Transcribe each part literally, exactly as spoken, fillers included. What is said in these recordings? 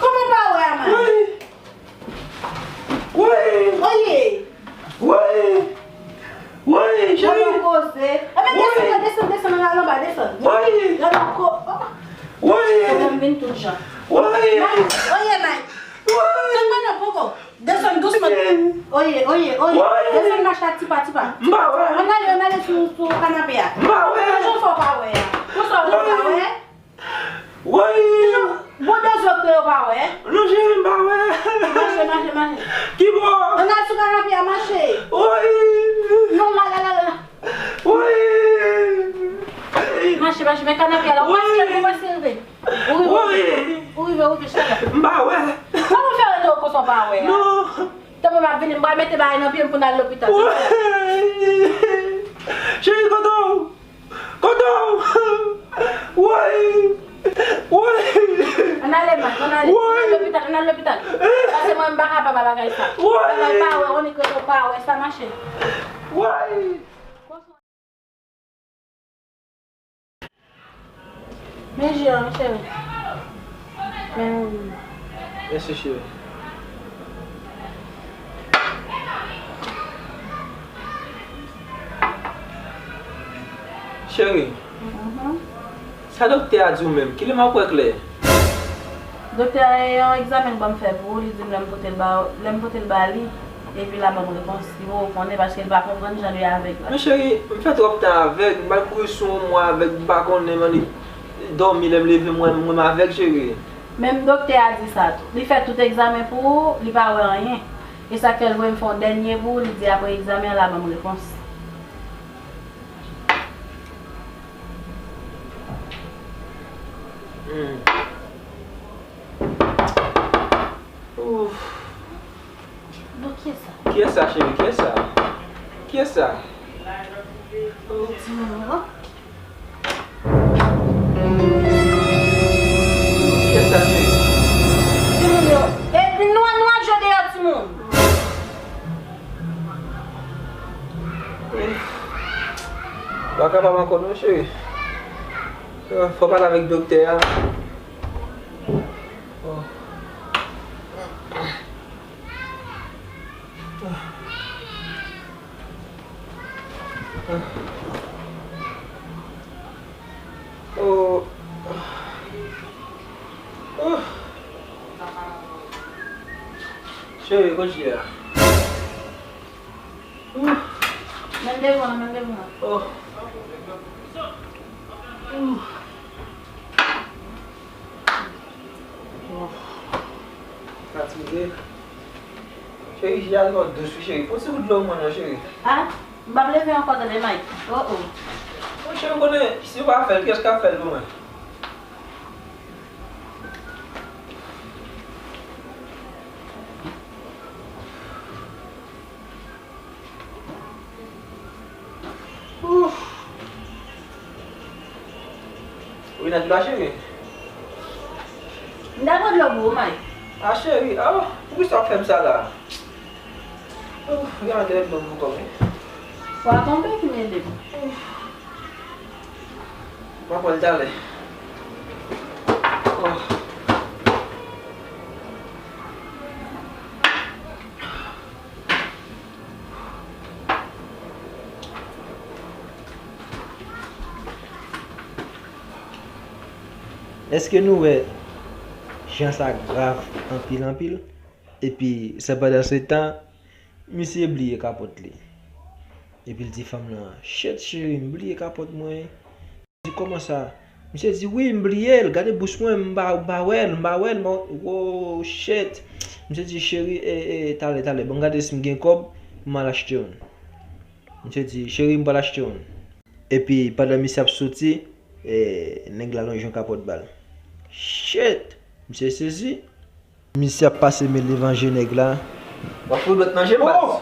Kòman w pa wè a, man? Woy! Woy! Woy! Woy! Woy, cheri! Mwen koze. Ebyen, desann, desann, desann, al anba, desann. Woy! Gade ko-, oh! Woy! Pwoblèm vin tout jan. Woy! Mike, oye, Mike. Woy! Tann mwen non, poko. Desann dousman. Oye, oye, oye. Woy! Desann mache la tipa, tipa. M pa wè. Ann ale, ann ale sou, sou kanape a. M pa wè. Kijan w fè w pa wè a? Konsa w pa wè? Woy! Bon, de zòt ke yo pa wè. Non, cheri, m pa wè. Mache, mache, mache. Ki bò? Ann al sou kanape a, mache. Woy! Non, la, la, la, la, la. Woy! Mache, mache, men kanape a la. Ou pa si rive, ou pa si rive. Ou rive, ou rive, ou rive, ou rive, chala. M pa wè. Kòman w fè rete w konsa w pa wè a? Non. Tanpri, m ap vini, m pral mete bagay nan pye m pou n al lopital. Woy! Cheri, kote w? Kote w? Woy! Woy! Ann ale, Mike, ann ale. Woy! Ann al lopital, ann al lopital. Pase mwen, m pa kapab a bagay sa. Woy! Bagay pa wè, on dirait ke w pa wè sa, mache. Woy! Men ji an, wi, cheri. Men. Mèsi, cheri. Cheri, mhm, sa doktè a di w menm? Kilè m ap wè klè? Doktè a, e yon egzamen l ban m fè pou ou, li di m lè m pote l ba, lè m pote l ba li, epi l a ban m repons. Li poko konnen paske li pa konprann jan de avèg la. Men cheri, m fè twòp tan avèg, m al kouri sou yon mwa avèg, m pa konnen, m annik dòmi, lè m leve m wè m, wè m avèg, cheri. Menm doktè a di sa tou. Li fè tout egzamen pou ou, li pa wè anyen. E sa k fè l voye m fè yon dènye pou ou, li di apre egzamen an, l a ban m repons. Hmm. Ouf. Bon, kiyès sa? Kiyès sa, cheri? Kiyès sa? Kiyès sa? Oh, timoun, non? Kiyès sa, cheri? Timoun yo. Epi nou, nou al jwe deyò, timoun. Ouf. Pa kapab ankò non, cheri. Fò pale avèk doktè a. Oh. Oh. Oh. Cheri, kote w ye a? Men devan, men devan. Oh. Oh. Fatige. Cheri, ji a twò dous wi, cheri. Fon ti gout dlo mwen non, cheri. Ah, m p ap leve ankò tande, Mike. Oh, oh. Bon, cheri, ou konnen, si ou pa fè l, kiyès k ap fè l pou mwen? Ouf. Ou vin ak dlo a, cheri? M ta pran dlo pou ou, Mike. Ah, cheri, ah, poukisa w ap fè m sa la? Ouf, gen antre dlo pou kò m, wi. Wa tonbe ki mele m. Ouf. M ap pran l talè. Oh. Èske nou wè jan sa grav anpil, anpil? Epi, sepandansetan, misye bliye kapòt li. Epi l di fanm lan, "Shit, cheri, m bliye kapòt mwen." Di, "Kòman sa?" Misye di, "Wi, m bliye l. Gade bous mwen, m pa, m pa wè l, m pa wè l, m pa, oh, shit." Misye di, "Cheri, e, e, talè, talè. Ban m gade si m gen kòb, m al achte youn." Misye di, "Cheri, m pral achte youn." Epi, pandan misye ap soti, e, nèg la lonje yon kapòt ba l. Shit! Misye sezi. Misye ap pase men devan je nèg la. W ap fout dwèt nan je m, baz. Oh!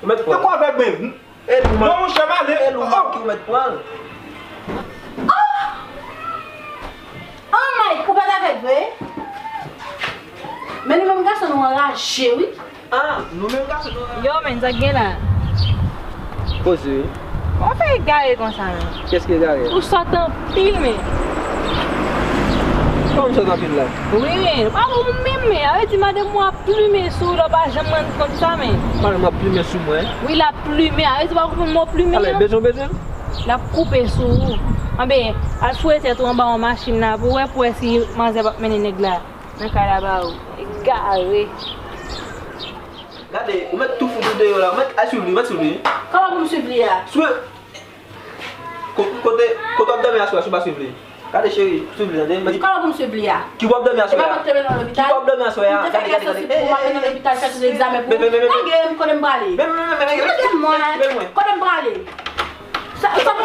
Ou mèt pran l. Te kwa avèk men? E l ou manke. Non, monchè, m ale. E l ou manke, ou mèt pran l. Oh! Oh, Mike, ou pa t avèk vre? Men nou menm gason, nou anraje, wi. Ah, nou menm gason, nou anraje. Yo, men, sa k gen la? Poze wi. Ou fè egare konsa, men. Kiyès ki egare? Ou sòt anpil, men. Kòman m sòt anpil la? Wi, men, pa bon menm, men. A vle di madanm ou ap plimen sou ou, lè w pa janm rann kont sa, men. Madanm m ap plimen sou mwen? Wi, l ap plimen. A vle di w pa konprann mo plimen an? Alè, bezwen, bezwen? L ap koupe sou ou. Anben, al foure tèt ou anba yon machin la pou w wè, pou w wè si manzè p ap mennen nèg la nan kay la ba ou. Egare. Gade, ou mèt tou fout ou deyò la, ou mèt al swiv li, ou mèt swiv li. Kòman pou m swiv li a? Swiv. Ko-, kote, kote w ap dòmi aswè a, si w pa swiv li? Gade cheri, swiv li, tande? Mwen di, kòman pou m swiv li a? Ki w ap dòmi aswè a? E pa mwen k te mennen w lopital? Ki w ap dòmi aswè a? M te fè kè sansib pou m ap mennen w lopital fè tout egzamen pou ou. Lage m, kote m prale? Lage m, mwen. Kote m prale? Sa, sa pa